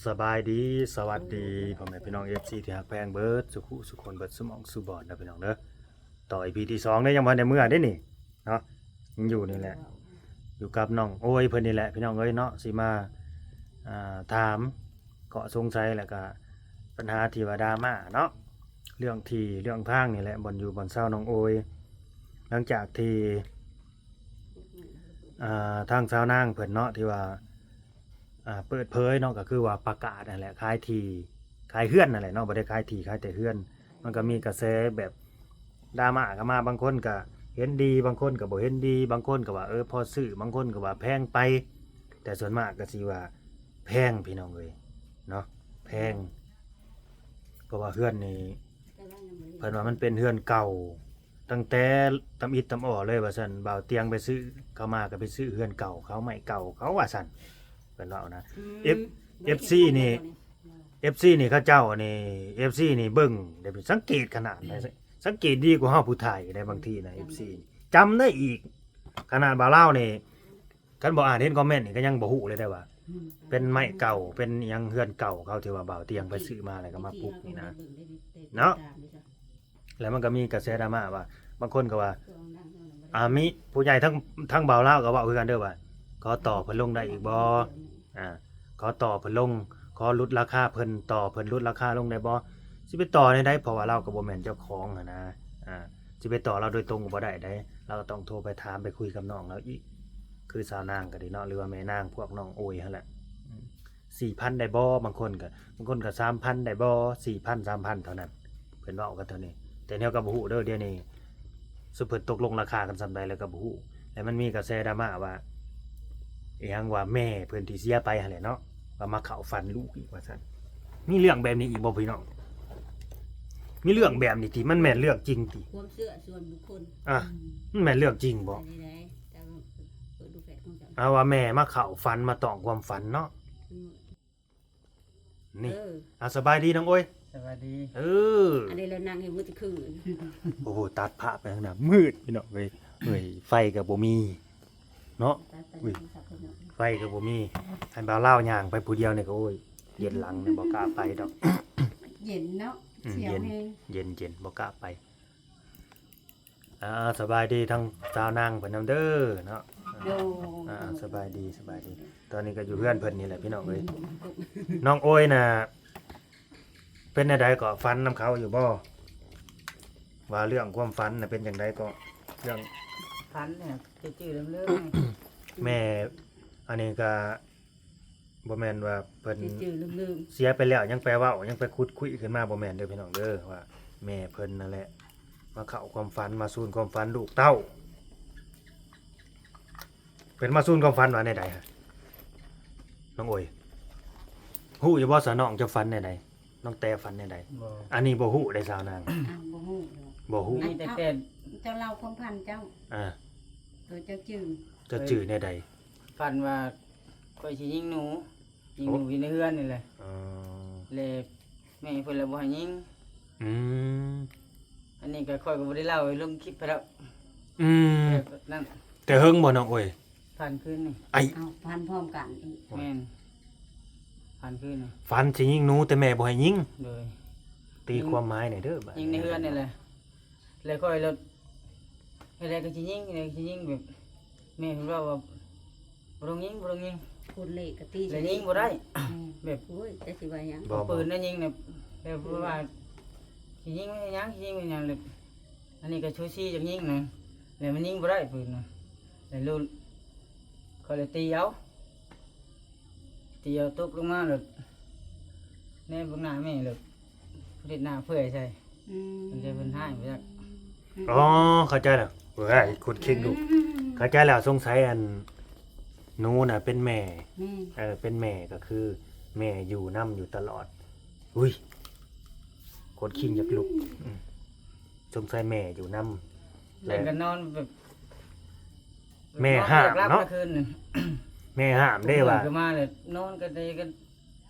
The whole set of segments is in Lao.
ສະບາຍດີ ສະຫວັດດີ ພໍ່ແມ່ພີ່ນ້ອງ ເອັຟຊີ ທີ່ຮັກແພງເບິດສູ່ຜູ້ສູ່ຄົນ ເບິດສູ່ໝ່ອງສູ່ບ່ອນເດີພີ່ນ້ອງເດີ. ຕໍ່ ອີພີ ທີສອງເດີ ຍັງບໍ່ທັນໄດ້ເມືອເດ້ນີ້ເນາະ ຍັງຢູ່ນີ້ແຫຼະ ຢູ່ກັບນ້ອງໂອຍເພິ່ນນີ້ແຫຼະພີ່ນ້ອງເອີຍເນາະ ຊິມາ ອ່າ ຖາມຂໍ້ສົງໄສ ແລ້ວກະບັນຫາທີ່ວ່າດຣາມາເນາະ ເລື່ອງທີ່ເລື່ອງທາງນີ້ແຫຼະ ບ່ອນຢູ່ບ່ອນເຊົານ້ອງໂອຍ ຫຼັງຈາກທີ່ ອ່າ ທາງສາວນາງເພິ່ນເນາະ ທີ່ວ່າ ອ່າ ເປີດເຜີຍເນາະ ກໍຄືວ່າປະກາດນັ້ນແຫຼະ ຂາຍທີ່ ຂາຍເຮືອນນັ້ນແຫຼະເນາະ ບໍ່ໄດ້ຂາຍທີ່ ຂາຍແຕ່ເຮືອນ. ມັນກໍມີກະແສແບບດຣາມາກໍມາ ບາງຄົນກໍເຫັນດີ ບາງຄົນກໍບໍ່ເຫັນດີ ບາງຄົນກໍວ່າ ເອີ ພໍຊື້ ບາງຄົນກໍວ່າແພງໄປ ແຕ່ສ່ວນມາກກໍຊິວ່າແພງພີ່ນ້ອງເອີຍເນາະ ແພງ ເພາະວ່າເຮືອນນີ້ ເພິ່ນວ່າມັນເປັນເຮືອນເກົ່າ ຕັ້ງແຕ່ຕຳອິດຕຳອໍເລີຍວ່າຊັ້ນ ບ່າວຕຽງໄປຊື້ ເຂົາມາກໍໄປຊື້ເຮືອນເກົ່າເຂົາ ໄມ້ເກົ່າເຂົາວ່າຊັ້ນ ເພິ່ນເວົ້ານະ. ອືມ ເອັຟ ເອັຟຊີນີ້ ເອັຟຊີນີ້ເຂົາເຈົ້ານີ້ ເອັຟຊີນີ້ເບິ່ງໄດ້ ສັງເກດຂະໜາດໃດ ສັງເກດດີກວ່າເຮົາຜູ້ໄທໄດ້ບາງທີນະ ເອັຟຊີນີ້ ຈຳໄດ້ອີກ ຂະໜາດບ່າວລາວນີ້ ຄັນບໍ່ອ່ານເຫັນຄອມເມັນນີ້ກໍຍັງບໍ່ຮູ້ເລີຍໄດ໋ວ່າ ອືມ ເປັນໄມ້ເກົ່າ ເປັນຫຍັງ ເຮືອນເກົ່າເຂົາທີ່ວ່າບ່າວຕຽງໄປຊື້ມາ ແລ້ວກໍມາປຸກນີ້ນະ ເນາະ. ແລ້ວມັນກໍມີກະແສດຣາມາວ່າ ບາງຄົນກໍວ່າ ອ່າ ມີຜູ້ໃຫຍ່ທັງ ທັງບ່າວລາວກໍເວົ້າຄືກັນເດີວ່າ ຂໍຕໍ່ເພິ່ນລົງໄດ້ອີກບໍ່ ອ່າ ຂໍຕໍ່ເພິ່ນລົງ ຂໍຫຼຸດລາຄາເພິ່ນ ຕໍ່ເພິ່ນຫຼຸດລາຄາລົງໄດ້ບໍ່ ຊິໄປຕໍ່ແນວໃດ ເພາະວ່າລາວກໍບໍ່ແມ່ນເຈົ້າຂອງຫັ້ນນະ ອ່າ ຊິໄປຕໍ່ລາວໂດຍຕົງກໍບໍ່ໄດ້ໃດ໋ ລາວກໍຕ້ອງໂທໄປຖາມໄປຄຸຍກັບນ້ອງລາວອີກ ຄືສາວນາງກໍດີເນາະ ຫຼືວ່າແມ່ນາງພວກນ້ອງໂອຍຫັ້ນແຫຼະ ອືມ ສີ່ພັນໄດ້ບໍ່ ບາງຄົນກໍ ບາງຄົນກໍສາມພັນໄດ້ບໍ່ ສີ່ພັນ ສາມພັນເທົ່ານັ້ນ ເພິ່ນເວົ້າກັນເທົ່ານີ້ ແຕ່ແນວກໍບໍ່ຮູ້ເດີ ດຽວນີ້ ສຸມເພິ່ນຕົກລົງລາຄາກັນສ່ຳໃດແລ້ວກໍບໍ່ຮູ້ ແລ້ວມັນມີກະແສດຣາມາວ່າ ອີຫຍັງວ່າແມ່ເພິ່ນທີ່ເສຍໄປຫັ້ນແຫຼະເນາະ ວ່າມາເຂົ້າຝັນລູກອີກວ່າຊັ້ນ ມີເລື່ອງແບບນີ້ອີກບໍ່ພີ່ນ້ອງ ມີເລື່ອງແບບນີ້ຕິ ມັນແມ່ນເລື່ອງຈິງຕິ ຄວາມເຊື່ອສ່ວນບຸກຄົນ ອ່າ ອືມ ມັນແມ່ນເລື່ອງຈິງບໍ່ ອັນນີ້ໄດ໋ ແຕ່ວ່າເປີດດູແຟດຂອງເຈົ້າ ອ່າ ວ່າແມ່ມາເຂົ້າຝັນ ມາຕ້ອງຄວາມຝັນເນາະ ອືມ ນີ້ ເອີ ອ່າ ສະບາຍດີນ້ອງໂອຍ ສະບາຍດີ ເອີ ອັນນີ້ລະນັ່ງໃຫ້ໝົດຄືນ ໂອ້ໂຫ ຕັດພາບໄປທາງໜ້າມືດພີ່ນ້ອງເອີຍ ເອີຍ ໄຟກໍບໍ່ມີເນາະ ອຸ້ຍ ໄຟກໍບໍ່ມີ ໃຫ້ບ່າວລາວຍ່າງໄປຜູ້ດຽວນີ້ກໍ ໂອ້ຍ ເຢັນຫຼັງນີ້ ບໍ່ກ້າໄປດອກ ເຢັນເນາະ ອືມ ສຽວແຮງ ເຢັນ ເຢັນ ເຢັນ ບໍ່ກ້າໄປ. ອ່າ ສະບາຍດີທັງສາວນາງເພິ່ນນຳເດີເນາະ ໂດຍ ອ່າ ສະບາຍດີ ສະບາຍດີ ຕອນນີ້ກໍຢູ່ເຮືອນເພິ່ນນີ້ແຫຼະພີ່ນ້ອງເອີຍ ອືມ ນ້ອງໂອຍນະ ເປັນແນວໃດກໍ ຝັນນຳເຂົາຢູ່ບໍ່ ວ່າເລື່ອງຄວາມຝັນນະ ເປັນຈັ່ງໃດກໍ ເລື່ອງ ຝັນແທ້ ຈື່ໆເລີມໆ ແມ່ ອັນນີ້ກໍ ບໍ່ແມ່ນວ່າເພິ່ນ ຈື່ໆເລີມໆ ເສຍໄປແລ້ວຍັງໄປເວົ້າ ຍັງໄປຂຸດຄຸຍຂຶ້ນມາ ບໍ່ແມ່ນເດີພີ່ນ້ອງເດີ ວ່າແມ່ເພິ່ນນັ້ນແຫຼະ ມາເຂົ້າຄວາມຝັນ ມາສູນຄວາມຝັນລູກເຕົ້າ ເພິ່ນມາສູນຄວາມຝັນວ່າແນວໃດຫະ ນ້ອງໂອຍ ຮູ້ຢູ່ບໍ່ສະ ນ້ອງເຈົ້າຝັນແນວໃດ ນ້ອງແຕຝັນແນວໃດ ບໍ່ ອັນນີ້ບໍ່ຮູ້ເດ້ສາວນາງ ອ້າວ ບໍ່ຮູ້ເນາະ ບໍ່ຮູ້ ມີແຕ່ ເຈົ້າເລົ່າຄວາມຝັນເຈົ້າ ອ່າ ເອີ ເຈົ້າຈື່ ເຈົ້າຈື່ແນວໃດ ຝັນວ່າຂ້ອຍຊິຍິງໜູ ຍິງ ໂອ້ ໜູຢູ່ໃນເຮືອນນີ້ແຫຼະ ອໍ ແລ້ວແມ່ເພິ່ນລະບໍ່ໃຫ້ຍິງ ອືມ ອັນນີ້ກໍຂ້ອຍກໍບໍ່ໄດ້ເລົ່າໃຫ້ລົງຄລິບໃຜດອກ ອືມ ແບບນັ້ນ ແຕ່ເຫິງບໍ່ນ້ອງໂອຍ ຝັນຄືນນີ້ ໄອ້ ເອົາ ຝັນພ້ອມກັນອີກ ແມ່ນ ຝັນຄືນນີ້ ຝັນຊິຍິງໜູແຕ່ແມ່ບໍ່ໃຫ້ຍິງ ໂດຍ ຕີຄວາມໝາຍແດ່ເດີ ບາດ ຍິງໃນເຮືອນນີ້ແຫຼະ ແລ້ວຂ້ອຍລະ ເຮັດໃດກໍຊິຍິງ ເຮັດໃດກໍຊິຍິງ ແບບແມ່ເພິ່ນເວົ້າວ່າ ບໍ່ຕ້ອງຍິງ ບໍ່ຕ້ອງຍິງ ຄົນເລກະຕິ ແລ້ວຍິງບໍ່ໄດ້ ອືມ ແບບ ໂອ້ຍ ຈັກຊິວ່າຫຍັງ ບໍ່ ເອົາປືນນະຍິງນະ ແບບວ່າ ຊິຍິງໄວ້ເຮັດຫຍັງ ຊິຍິງໄວ້ເຮັດຫຍັງ ແລ້ວ ອັນນີ້ກໍຊູຊີຈະຍິງນະ ແລ້ວມັນຍິງບໍ່ໄດ້ປືນນະ ແລ້ວລຸ້ນ ຂ້ອຍເລີຍຕີເອົາ ຕີເອົາຕົກລົງມາ ແລ້ວແນມເບິ່ງໜ້າແມ່ ແລ້ວ ເຮັດໜ້າເປື່ອຍໃສ່ ອືມ ມັນຈະເປັນຮ້າຍບໍ່ຈັກ ອໍ ເຂົ້າໃຈແລ້ວ ເອີຍ ຄົນເຄັ່ງລູກ ອືມ ເຂົ້າໃຈແລ້ວ ສົງໄສອັນ ໜູນະເປັນແມ່ ແມ່ນ ເອີ ເປັນແມ່ກໍຄືແມ່ຢູ່ນຳຢູ່ຕະຫຼອດ ອຸ້ຍ ຄົນເຄັ່ງຢາກລຸກ ອືມ ສົງໄສແມ່ຢູ່ນຳ ແລ້ວກໍນອນແບບ ແມ່ຫ້າມເນາະ ຄືນ ແມ່ຫ້າມເດ້ວ່າ ຕື່ນຂຶ້ນມາແລ້ວນອນກໍໄດ້ກໍ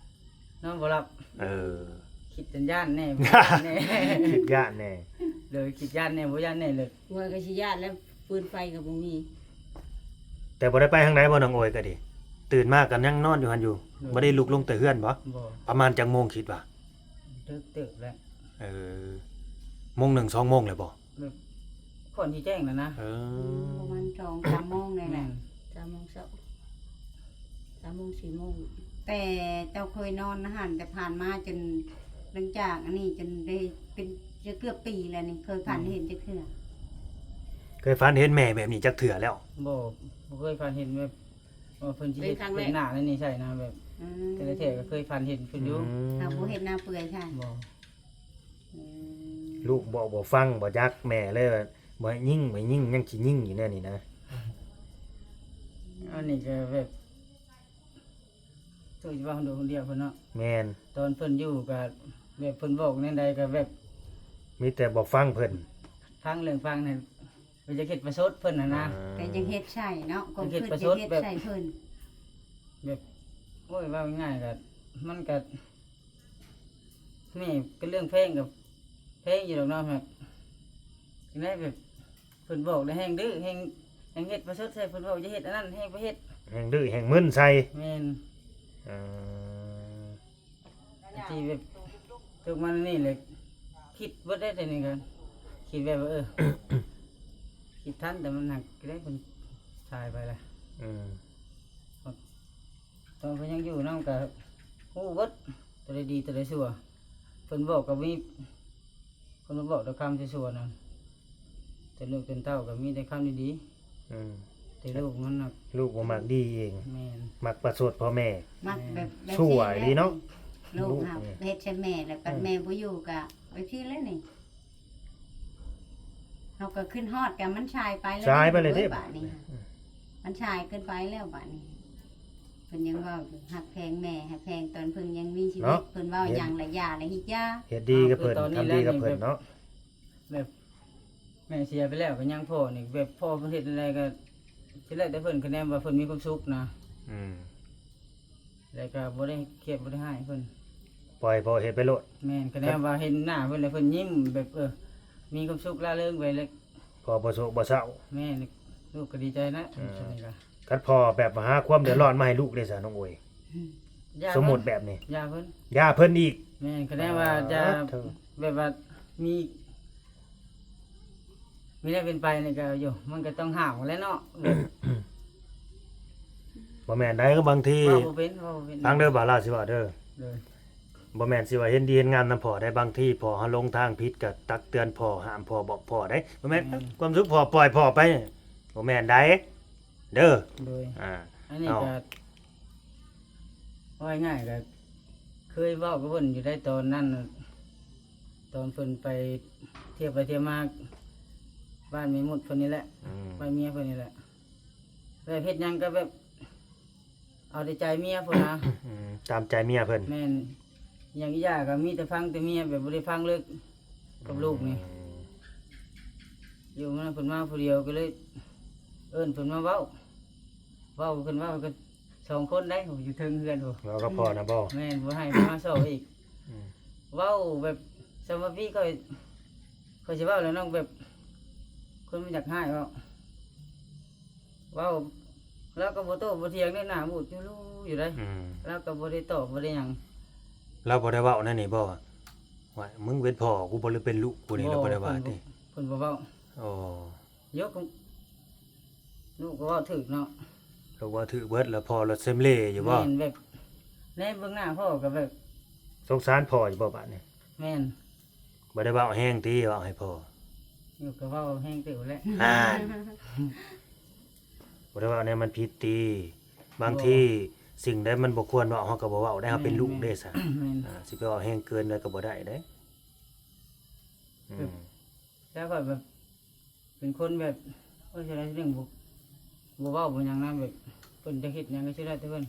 ນອນບໍ່ຫຼັບ ເອີ ຄິດຈົນຢ້ານແດ່ ບໍ່ຢ້ານແດ່ ຄິດຢ້ານແດ່ ໂດຍ ຄິດຢ້ານແດ່ ບໍ່ຢ້ານແດ່ເລີຍ ໂອຍ ກໍຊິຢ້ານແລ້ວ ຟືນໄຟກໍບໍ່ມີ ແຕ່ບໍ່ໄດ້ໄປທາງໃດບໍ່ ນ້ອງໂອຍກໍດີ ຕື່ນມາກໍຍັງນອນຢູ່ຫັ້ນຢູ່ ໂດຍ ບໍ່ໄດ້ລຸກລົງແຕ່ເຮືອນບໍ່? ບໍ່ ປະມານຈັກໂມງຄິດວ່າ? ເດິກເຕີບແລ້ວ ເອີ ໂມງໜຶ່ງ ສອງໂມງແລ້ວບໍ່? ແບບກ່ອນຊິແຈ້ງແລ້ວນະ ເອີ ປະມານສອງສາມໂມງນີ້ແຫຼະ ແມ່ນ ສາມໂມງເຊົ້າ ສາມໂມງ ສີ່ໂມງ ແຕ່ເຈົ້າເຄີຍນອນຫັ້ນ ແຕ່ຜ່ານມາຈົນ ຫຼັງຈາກອັນນີ້ຈົນໄດ້ເປັນ ຈະເກືອບປີແລ້ວນີ້ ເຄີຍຝັນເຫັນຈັກເທື່ອ? ເຄີຍຝັນເຫັນແມ່ແບບນີ້ຈັກເທື່ອແລ້ວ? ບໍ່ ບໍ່ເຄີຍຝັນເຫັນແບບວ່າເພິ່ນຊິເຮັດ ເປັນໜ້າແນວນີ້ໃສ່ນະ ແບບ ອືມ ແຕ່ລະເທື່ອກໍເຄີຍຝັນເຫັນເພິ່ນຢູ່ ອືມ ເຮົາບໍ່ເຮັດໜ້າເປື່ອຍໃສ່ ບໍ່ ອືມ ລູກບອກບໍ່ຟັງ ບໍ່ຈັກແມ່ເລີຍ ບໍ່ໃຫ້ຍິງ ບໍ່ຍິງ ຍັງຊິຍິງຢູ່ແນວນີ້ນະ ອັນນີ້ກໍແບບ ໂຕຊິເວົ້າໂດດຄົນດຽວເພິ່ນເນາະ ແມ່ນ ຕອນເພິ່ນຢູ່ກໍແບບເພິ່ນບອກແນວໃດກໍແບບ ມີແຕ່ບໍ່ຟັງເພິ່ນ ຟັງເລື່ອງຟັງນັ້ນ ກໍຢາກເຮັດປະຊົດເພິ່ນຫັ້ນນະ ອ່າ ກໍຢາກເຮັດໃສ່ເນາະ ຄວາມຄິດຢາກເຮັດໃສ່ເພິ່ນ ແບບ ໂອ້ຍ ເວົ້າງ່າຍໆກໍ ມັນກໍ ແມ່ກໍເລື່ອງແພງກໍແພງຢູ່ດອກເນາະ ແບບ ຈັ່ງໃດແບບ ເພິ່ນບອກແລ້ວແຮ່ງດື້ ແຮ່ງ ແຮ່ງເຮັດປະຊົດໃສ່ ເພິ່ນບອກຢ່າເຮັດອັນນັ້ນ ແຮ່ງໄປເຮັດ ແຮ່ງດື້ແຮ່ງມຶນໃສ່ ແມ່ນ ເອີ ທີ່ແບບ ຕົກມານີ້ແຫຼະ ຄິດເບິດໄດ້ ແຕ່ນີ້ກໍຄິດແບບວ່າ ເອີ ຄິດທັນ ແຕ່ມັນຫາກໄດ້ເພິ່ນສາຍໄປລະ ອືມ ຕອນເພິ່ນຍັງຢູ່ນຳກໍຮູ້ເບິດ ຕົວໃດດີ ຕົວໃດຊົ່ວ ເພິ່ນບອກກໍມີ ເພິ່ນມາບອກແຕ່ຄຳຊົ່ວໆນັ້ນ ແຕ່ລູກເປັນເຕົ້າກໍມີແຕ່ຄຳດີໆ ອືມ ແຕ່ລູກມັນນະ ລູກບໍ່ມັກດີເອງ ແມ່ນ ມັກປະຊົດພໍ່ແມ່ ມັກແບບ ແມ່ນ ແບບຊີ້ແຫຼະ ຊົ່ວອີ່ຫຼີເນາະ ລູກ ລູກເຮົາເຮັດໃສ່ແມ່ແລ້ວ ບັດ ອືມ ແມ່ບໍ່ຢູ່ກໍແບບຊີ້ແຫຼະນີ້ ເຮົາກໍຄິດຮອດ ແຕ່ມັນສາຍໄປແລ້ວ ສາຍໄປແລ້ວເດ້ ບາດນີ້ ອືມ ມັນສາຍເກີນໄປແລ້ວບາດນີ້ ເພິ່ນຍັງເວົ້າຢູ່ ຮັກແພງແມ່ ຮັກແພງຕອນເພິ່ນຍັງມີຊີວິດ ເນາະ ເພິ່ນເວົ້າຫຍັງລະຢ່າລະຮີດຢາ ເຮັດດີກັບເພິ່ນ ທຳດີກັບເພິ່ນເນາະ ແບບແມ່ເສຍໄປແລ້ວກໍຍັງພໍ່ນີ້ ແບບພໍ່ເພິ່ນເຮັດແນວໃດກໍ ຊິແລ້ວແຕ່ເພິ່ນ ຄະແນນວ່າເພິ່ນມີຄວາມສຸກນະ ອືມ ແລ້ວກໍບໍ່ໄດ້ຄຽດບໍ່ໄດ້ຮ້າຍເພິ່ນ ປ່ອຍພໍ່ເຮັດໄປໂລດ ແມ່ນ ຄະແນນວ່າເຫັນໜ້າເພິ່ນແລ້ວເພິ່ນຍິ້ມແບບ ເອີ ມີຄວາມສຸກລ່າເລີງໄປເລີຍ ພໍ່ບໍ່ໂສກບໍ່ເສົ້າ ແມ່ນ ລູກກໍດີໃຈນະ ເອີ ສ່ຳນີ້ກໍ ຄັນພໍ່ແບບຫາຄວາມເດືອດຮ້ອນມາໃຫ້ລູກເດ້ຊະ ນ້ອງໂອຍ ອືມ ຢ່າ ສົມມຸດແບບນີ້ ຢ່າເພິ່ນ ຢ່າເພິ່ນອີກ ແມ່ນ ຄະແນນວ່າຈະ ອ່າ ແບບວ່າມີ ມີແນວເປັນໄປນີ້ກໍຢູ່ ມັນກໍຕ້ອງຫ້າມຫັ້ນແຫຼະເນາະ ບໍ່ແມ່ນໃດ ບາງທີ ເວົ້າບໍ່ເປັນ ເວົ້າບໍ່ເປັນ ຟັງເດີ ບ່າວລາວຊິເວົ້າເດີ ໂດຍ ບໍ່ແມ່ນຊິວ່າເຫັນດີເຫັນງາມນຳພໍ່ໃດ ບາງທີພໍ່ເຮົາຫຼົງທາງຜິດກໍຕັກເຕືອນພໍ່ ຫ້າມພໍ່ ບອກພໍ່ໃດ ບໍ່ແມ່ນ ແມ່ນ ຄວາມສຸກພໍ່ ປ່ອຍພໍ່ໄປ ບໍ່ແມ່ນໃດ ເດີ ໂດຍ ອ່າ ອັນນີ້ ເອົາ ກໍເວົ້າງ່າຍໆ ກໍເຄີຍເວົ້າກັບເພິ່ນຢູ່ໄດ໋ ຕອນນັ້ນ ຕອນເພິ່ນໄປທ່ຽວໄປທ່ຽວມາບ້ານແມ່ມຸດເພິ່ນນີ້ແຫຼະ ອືມ ບ້ານເມຍເພິ່ນນີ້ແຫຼະ ແບບເຮັດຫຍັງກໍແບບ ເອົາແຕ່ໃຈເມຍພຸ້ນນະ ອືມ ຕາມໃຈເມຍເພິ່ນ ແມ່ນ ຫຍັງອີ່ຢ່າງກໍມີແຕ່ຟັງແຕ່ເມຍ ແບບບໍ່ໄດ້ຟັງເລີຍກັບລູກນີ້ ອືມ ຢູ່ມາເພິ່ນມາຜູ້ດຽວ ກໍເລີຍເອີ້ນເພິ່ນມາເວົ້າ ເວົ້າ ເພິ່ນເວົ້າກັນສອງຄົນໄດ໋ ຢູ່ເທິງເຮືອນພຸ້ນ ເວົ້າກັບພໍ່ນະບໍ່? ແມ່ນ ບໍ່ໃຫ້ເພິ່ນມາຊອກອີກ ອືມ ເວົ້າແບບ ສຳລັບພີ່ຂ້ອຍ ຂ້ອຍຊິເວົ້າແລ້ວນ້ອງ ແບບຄົນມັນຢາກຮ້າຍເວົ້າ ເວົ້າ ລາວກໍບໍ່ໂຕ້ບໍ່ຖຽງເດ້ ໜ້າບູດຢູ່ລູຢູ່ໃດ໋ ອືມ ລາວກໍບໍ່ໄດ້ຕອບບໍ່ໄດ້ຫຍັງ ລາວບໍ່ໄດ້ເວົ້າແນວນີ້ບໍ່ວ່າ ວ່າ ມຶງເປັນພໍ່ກູບໍ່ ຫຼືເປັນລູກກູນີ້ ລາວບໍ່ໄດ້ວ່າຕິ ເພິ່ນບໍ່ເວົ້າ ອໍ ໂຍກ ລູກກໍເວົ້າຖືກເນາະ ລູກເວົ້າຖືກເບິດ ແລ້ວພໍ່ລະເສັມເລຢູ່ບໍ່? ແມ່ນ ແບບແນມເບິ່ງໜ້າພໍ່ກໍແບບ ສົງສານພໍ່ຢູ່ບໍ່ບາດນີ້? ແມ່ນ ບໍ່ໄດ້ເວົ້າແຮງຕິ ເວົ້າໃຫ້ພໍ່ ຢູ່ກໍເວົ້າແຮງເຕີບແຫຼະ ອ່າ ບໍ່ໄດ້ເວົ້າແນວມັນຜິດຕິ ບາງທີ ບໍ່ ສິ່ງໃດມັນບໍ່ຄວນເວົ້າ ເຮົາກໍບໍ່ເວົ້າໄດ໋ ເຮົາເປັນ ແມ່ນ ລູກເດ້ຊະ ແມ່ນ ອ່າ ຊິໄປເວົ້າແຮງເກີນໄດ້ກໍບໍ່ໄດ້ເດ້ ອືມ ແລ້ວຂ້ອຍແບບ ເປັນຄົນແບບ ໂອ້ຍ ຊິໄດ້ຊິໜຶ່ງ ບໍ່ ບໍ່ເວົ້າບໍ່ຫຍັງນຳ ແບບເພິ່ນຈະເຮັດຫຍັງກໍຊິແລ້ວແຕ່ເພິ່ນ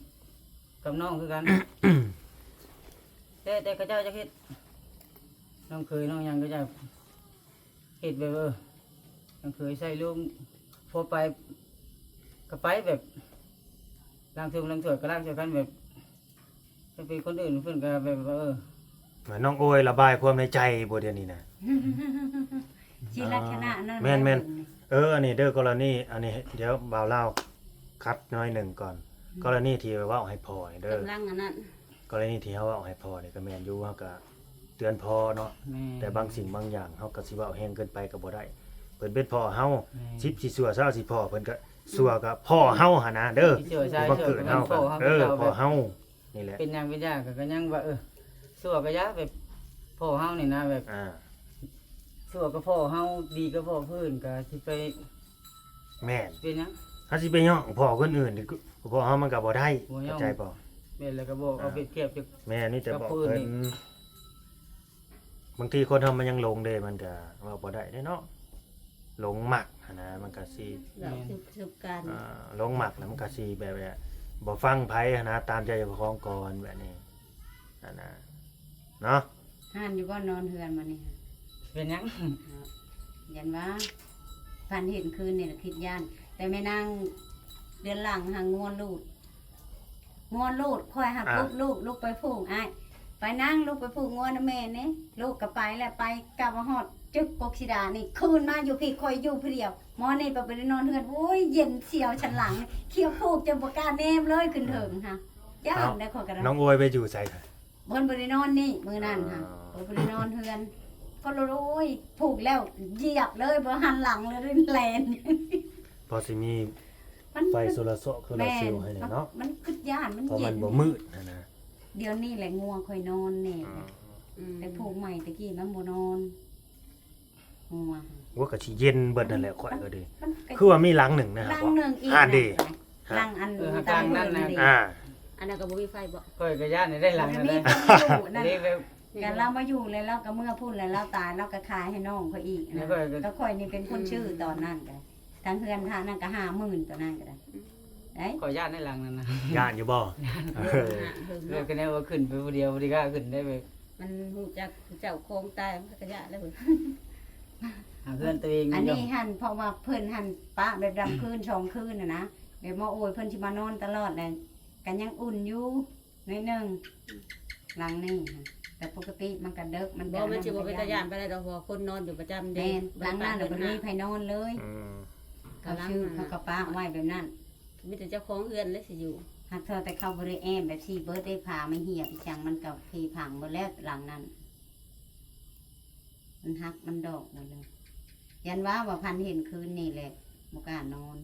ກັບນ້ອງຄືກັນ ແຕ່ ແຕ່ເຂົາເຈົ້າຈະເຮັດ ນ້ອງເຂີຍນ້ອງຫຍັງເຂົາເຈົ້າເຮັດແບບ ເອີ ນ້ອງເຂີຍໃສ່ລຸງ ພໍໄປກໍໄປແບບ ລ້າງຖ້ວຍລ້າງຖ້ວຍກໍລ້າງຊ່ວຍກັນ ແບບ ຖ້າເປັນຄົນອື່ນເພິ່ນກໍແບບວ່າ ເອີ ນ້ອງໂອຍລະບາຍຄວາມໃນໃຈບໍ່ດຽວນີ້ນະ ຊິລັກສະນະນັ້ນ ແມ່ນໆ ແຫຼະ ເອີ ອັນນີ້ເດີ ກໍລະນີ ອັນນີ້ດຽວບ່າວລາວຂັດໜ້ອຍໜຶ່ງກ່ອນ ກໍລະນີທີ່ເວົ້າໃຫ້ພໍ່ນີ້ເດີ ກຳລັງອັນນັ້ນ ກໍລະນີທີ່ເຮົາເວົ້າໃຫ້ພໍ່ນີ້ກໍແມ່ນຢູ່ ເຮົາກໍເຕືອນພໍ່ເນາະ ແຕ່ບາງສິ່ງບາງຢ່າງເຮົາກໍຊິເວົ້າແຮງເກີນໄປກໍບໍ່ໄດ້ ເພິ່ນເປັນພໍ່ເຮົາ ສິບຊິຊົ່ວຊາວຊິພໍ້ ເພິ່ນກໍຊົ່ວກັບພໍ່ເຮົາຫັ້ນນະເດີ ຜູ້ມາເກີດເຮົາກໍ ເອີ ພໍ່ເຮົານີ້ແຫຼະ ເປັນຫຍັງເປັນຫຍັງກໍຍັງວ່າ ເອີ ຊົ່ວກໍຢ່າ ແບບພໍ່ເຮົານີ້ນະ ແບບ ອ່າ ຊົ່ວກັບພໍ່ເຮົາ ດີກັບພໍ່ຜູ້ອື່ນກໍຊິໄປ ແມ່ນ ເປັນຫຍັງ ເຮົາຊິໄປຍ້ອງພໍ່ຄົນອື່ນ ພໍ່ເຮົາມັນກໍບໍ່ໄດ້ ບໍ່ຍ້ອງ ເຂົ້າໃຈບໍ່? ແມ່ນ ແລ້ວກໍບໍ່ເອົາ ອ່າ ປຽບທຽບກັບ ແມ່ນ ມີແຕ່ບອກເພິ່ນ ບາງທີຄົນເຮົາມັນຍັງຫຼົງເດ້ ມັນກໍເວົ້າບໍ່ໄດ້ເດ້ເນາະ ຫຼົງມັກຫັ້ນນະ ມັນກໍຊິ ປະສົບການ ອ່າ ຫຼົງມັກແລ້ວມັນກໍຊິແບບ ແບບບໍ່ຟັງໃຜຫັ້ນນະ ຕາມໃຈເຈົ້າຂອງກ່ອນ ແບບນີ້ຫັ້ນນະ ເນາະ ຢ້ານຢູ່ບໍ່ນອນເຮືອນມື້ນີ້ ເປັນຫຍັງ? ຢ້ານວ່າ ຝັນເຫັນຄືນນີ້ລະຄິດຢ້ານ ແຕ່ແມ່ນາງເດືອນຫຼັງຫາງົວລູດ ງົວລູດ ຂ້ອຍຫາປຸກລູກ ລຸກໄປຜູກ ອ້າຍ ໄປນາງ ລຸກໄປຜູກງົວນຳແມ່ແດ່ ລູກກໍໄປແລ້ວ ໄປກະວ່າຮອດຈຶກກົກສີດານີ້ ຄືນມາຢູ່ພີ້ ຂ້ອຍຢູ່ຜູ້ດຽວ ໝໍນີ້ໄປບໍ່ໄດ້ນອນເຮືອນ ໂອ້ຍ ເຢັນສຽວສັນຫຼັງ ຄຽວຜູກຈົນບໍ່ກ້າແນມເລີຍ ຂຶ້ນເທິງຫາ ຢ້ານໄດ໋ ຂ້ອຍກໍໄດ້ ນ້ອງອວຍໄປຢູ່ໃສ? ເພິ່ນບໍ່ໄດ້ນອນນີ້ມື້ນັ້ນຫາ ເພິ່ນບໍ່ໄດ້ນອນເຮືອນ ເພິ່ນໂອ້ຍ ຜູກແລ້ວຢຽບເລີຍ ບໍ່ຫັນຫຼັງເລີຍ ແລ່ນ ພໍຊິມີໄຟໂຊລາເຊວ ໂຊລາເຊວໃຫ້ເນາະ ມັນຄິດຢ້ານ ມັນເຢັນ ເພາະມັນບໍ່ມືດຫັ້ນນະ ດຽວນີ້ແຫຼະງົວຂ້ອຍນອນແນ່ ແຕ່ຜູກໃໝ່ແຕ່ກີ້ມັນບໍ່ນອນ ງົວ ໂອ້ ກໍຊິເຢັນເບິດຫັ້ນແຫຼະ ຂ້ອຍກໍດີ ຄືວ່າມີຫຼັງໜຶ່ງນະ ຫຼັງໜຶ່ງອີກ ຫັ້ນເດ ຫຼັງອັນ ເອີ ທາງກາງນັ້ນນະ ອ່າ ອັນນັ້ນກໍບໍ່ມີໄຟບໍ? ຂ້ອຍກໍຢ້ານໄດ້ຫຼັງນັ້ນແຫຼະ ກໍລາວມາຢູ່ແລ້ວ ລາວກໍເມືອພຸ້ນແລ້ວ ລາວຕາຍ ລາວກໍຂາຍໃຫ້ນ້ອງຂ້ອຍອີກນະ ກໍຂ້ອຍນີ້ເປັນຄົນຊື້ຕອນນັ້ນກໍ ທັງເຮືອນທາງນັ້ນກໍຫ້າໝື່ນ ຕອນນັ້ນກໍໄດ້ ໄດ້ ຂ້ອຍຢ້ານໄດ້ຫຼັງນັ້ນນະ ຢ້ານຢູ່ບໍ່? ເອີ ກໍແນວວ່າຂຶ້ນໄປຜູ້ດຽວ ບໍ່ໄດ້ກ້າຂຶ້ນໄດ້ ມັນຮູ້ຈັກເຈົ້າຂອງຕາຍ ມັນກໍຢ້ານແລ້ວ ຫາເຮືອນຕົວເອງ ອັນນີ້ຫັ້ນ ເພາະວ່າເພິ່ນຫັ້ນປະແບບດຳຄືນສອງຄືນຫັ້ນນະ ແບບໝໍໂອຍເພິ່ນຊິມານອນຕະຫຼອດແຫຼະ ກໍຍັງອຸ່ນຢູ່ໜ້ອຍໜຶ່ງ ຫຼັງນີ້ ແຕ່ປົກກະຕິມັນກໍເດິກ ມັນບໍ່ ມັນຊິບໍ່ເປັນຕາຢ້ານປານໃດດອກ ເພາະວ່າຄົນນອນຢູ່ປະຈຳເດ້ ແມ່ນ ຫຼັງນັ້ນນະບໍ່ມີໃຜນອນເລີຍ ເຂົາຊື້ ເຂົາກໍປະໄວ້ແບບນັ້ນ ມີແຕ່ເຈົ້າຂອງເຮືອນແຫຼະຊິຢູ່ ຫາກເທື່ອແຕ່ເຂົາບໍ່ໄດ້ແອ້ມແບບຊີ້ເບິດເດ້ ຝາມັນເຫ່ຍໄປຈັ່ງ ມັນກໍເພພັງເບິດແລ້ວຫຼັງນັ້ນ ມັນຫັກມັນດອກໝົດເລີຍ ຢ້ານວ່າ ວ່າຝັນເຫັນຄືນນີ້ແຫຼະ ບໍ່ກ້ານອນ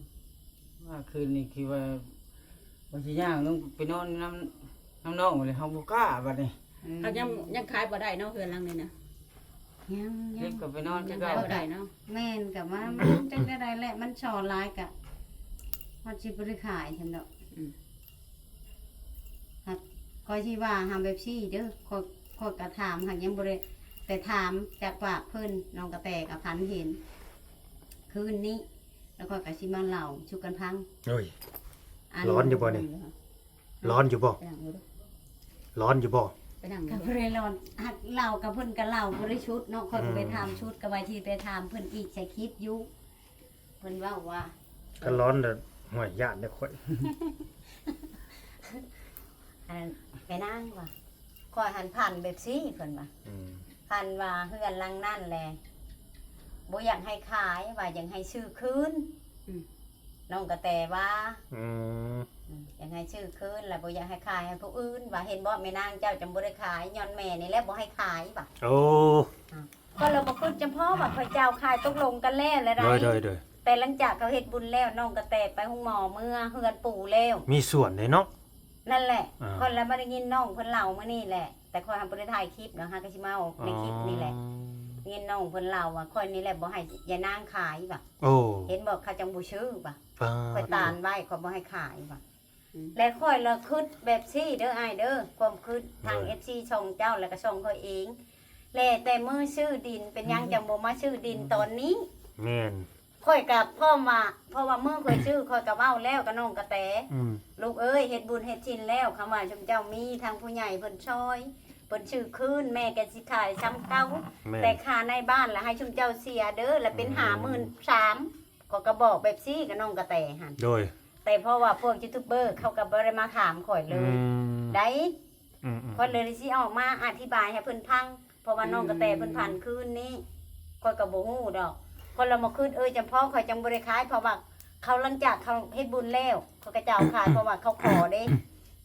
ວ່າຄືນນີ້ຄິດວ່າ ວ່າຊິຍ່າງລົງໄປນອນນຳ ນຳນ້ອງບັດນີ້ ເຮົາບໍ່ກ້າບັດນີ້ ເອີ ເຮົາຍັງ ຍັງຂາຍບໍ່ໄດ້ເນາະ ເຮືອນຫຼັງນີ້ນະ ຍັງ ຍັງ ເຮັດກໍໄປນອນຄືເກົ່າ ຂາຍບໍ່ໄດ້ເນາະ ແມ່ນ ກໍວ່າມັນຈັ່ງໃດແຫຼະ ມັນສໍຫຼາຍກະ ມັນຊິບໍ່ໄດ້ຂາຍຊັ້ນດອກ ອືມ ຫາກຂ້ອຍຊິວ່າຫາແບບຊີ້ເດີ ຂ້ອຍ ຂ້ອຍກໍຖາມ ຫາກຍັງບໍ່ໄດ້ ແຕ່ຖາມຈາກປາກເພິ່ນ ນ້ອງກະແຕກໍຝັນເຫັນ ຄືນນີ້ ແລ້ວຂ້ອຍກໍຊິມາເລົ່າສູ່ກັນຟັງ ໂອ້ຍ ອັນ ຮ້ອນຢູ່ບໍ່ນີ້? ຮ້ອນຢູ່ບໍ່? ໄປນັ່ງຢູ່ເດີ ຮ້ອນຢູ່ບໍ່? ໄປນັ່ງຢູ່ ກໍບໍ່ໄດ້ຮ້ອນ ຫາກເລົ່າກັບເພິ່ນກໍເລົ່າບໍ່ໄດ້ຊຸດເນາະ ຂ້ອຍກໍໄປຖາມຊຸດ ກໍວ່າຊິໄປຖາມເພິ່ນອີກໃສ່ຄລິບຢູ່ ເພິ່ນເວົ້າວ່າ ຄັນຮ້ອນແລ້ວ ຫ້ວຍ ຢ້ານເດ້ຂ້ອຍ ອັນນັ້ນ ແມ່ນາງວ່າ ຂ້ອຍຫັ້ນຝັນແບບຊີ້ ເພິ່ນວ່າ ອືມ ຝັນວ່າເຮືອນຫຼັງນັ້ນແຫຼະ ບໍ່ຢາກໃຫ້ຂາຍ ວ່າຢາກໃຫ້ຊື້ຄືນ ອືມ ນ້ອງກະແຕວ່າ ອືມ ອືມ ຢາກໃຫ້ຊື້ຄືນ ແລ້ວບໍ່ຢາກໃຫ້ຂາຍໃຫ້ຜູ້ອື່ນ ວ່າເຫັນບໍ່ ແມ່ນາງເຈົ້າຈັ່ງບໍ່ໄດ້ຂາຍ ຍ້ອນແມ່ນີ້ແຫຼະບໍ່ໃຫ້ຂາຍ ວ່າ ໂອ້ ອາ ຂ້ອຍລະບໍ່ຄິດຈຳເພາະວ່າຂ້ອຍເຈົ້າຂາຍ ຕົກລົງກັນແລ້ວແຫຼະໃດ໋ ໂດຍ ໂດຍ ໂດຍ ແຕ່ຫຼັງຈາກເຂົາເຮັດບຸນແລ້ວ ນ້ອງກະແຕໄປໂຮງໝໍ ເມືອເຮືອນປູ່ແລ້ວ ມີສ່ວນເດ້ເນາະ ນັ້ນແຫຼະ ອ່າ ຂ້ອຍລະມາໄດ້ຍິນນ້ອງເພິ່ນເລົ່າມື້ນີ້ແຫຼະ ແຕ່ຂ້ອຍຫາບໍ່ໄດ້ຖ່າຍຄລິບດອກ ຫາກໍຊິມາອອກໃນຄລິບນີ້ແຫຼະ ອໍ ໄດ້ຍິນນ້ອງເພິ່ນເລົ່າວ່າ ຂ້ອຍນີ້ແຫຼະບໍ່ໃຫ້ຍານາງຂາຍວ່າ ໂອ້ ເຫັນບໍ່ ເຂົາຈັ່ງບໍ່ຊື້ວ່າ ປາດ ຂ້ອຍຕານໄວ້ ຂ້ອຍບໍ່ໃຫ້ຂາຍວ່າ ອືມ ແລະຂ້ອຍລະຄິດແບບຊີ້ເດີອ້າຍເດີ ຄວາມຄິດທາງ ໂດຍ ເອັຟຊີ ຊ່ອງເຈົ້າ ແລະກະຊ່ອງຂ້ອຍເອງ ແລະແຕ່ມື້ຊື້ດິນ ເປັນຫຍັງ ອືມ ຈັ່ງບໍ່ມາຊື້ດິນຕອນນີ້ ແມ່ນ ຂ້ອຍກະພ້ອມວ່າ ເພາະວ່າມື້ຂ້ອຍຊື້ ຂ້ອຍກະເວົ້າແລ້ວກັບນ້ອງກະແຕ ອືມ ລູກເອີຍ ເຮັດບຸນເຮັດສິນແລ້ວ ຄຳວ່າຊຸມເຈົ້າມີທາງຜູ້ໃຫຍ່ເພິ່ນຊ່ອຍ ເພິ່ນຊື້ຄືນ ແມ່ກະຊິຂາຍຊ່ຳເກົ່າ ແມ່ນ ແຕ່ຄ່າໃນບ້ານລະໃຫ້ຊຸມເຈົ້າເສຍເດີ ລະເປັນ ອືມ ຫ້າໝື່ນສາມ ຂ້ອຍກະບອກແບບຊີ້ກັບນ້ອງກະແຕຫັ້ນ ໂດຍ ແຕ່ເພາະວ່າພວກຢູທູບເບີເຂົາກໍບໍ່ໄດ້ມາຖາມຂ້ອຍເລີຍ ອືມ ໄດ້ ອືມໆໆ ຂ້ອຍເລີຍຊິອອກມາອະທິບາຍໃຫ້ເພິ່ນຟັງ ເພາະວ່າ ອືມ ນ້ອງກະແຕເພິ່ນຝັນຄືນນີ້ ຂ້ອຍກໍບໍ່ຮູ້ດອກ ຂ້ອຍລະມາຄິດ ເອີ ຈຳເພາະຂ້ອຍຈັ່ງບໍ່ໄດ້ຂາຍ ເພາະວ່າ ເຂົາ ຫຼັງຈາກເຂົາເຮັດບຸນແລ້ວ ເຂົາກໍຈະເອົາຂາຍ ເພາະວ່າເຂົາຂໍເດ້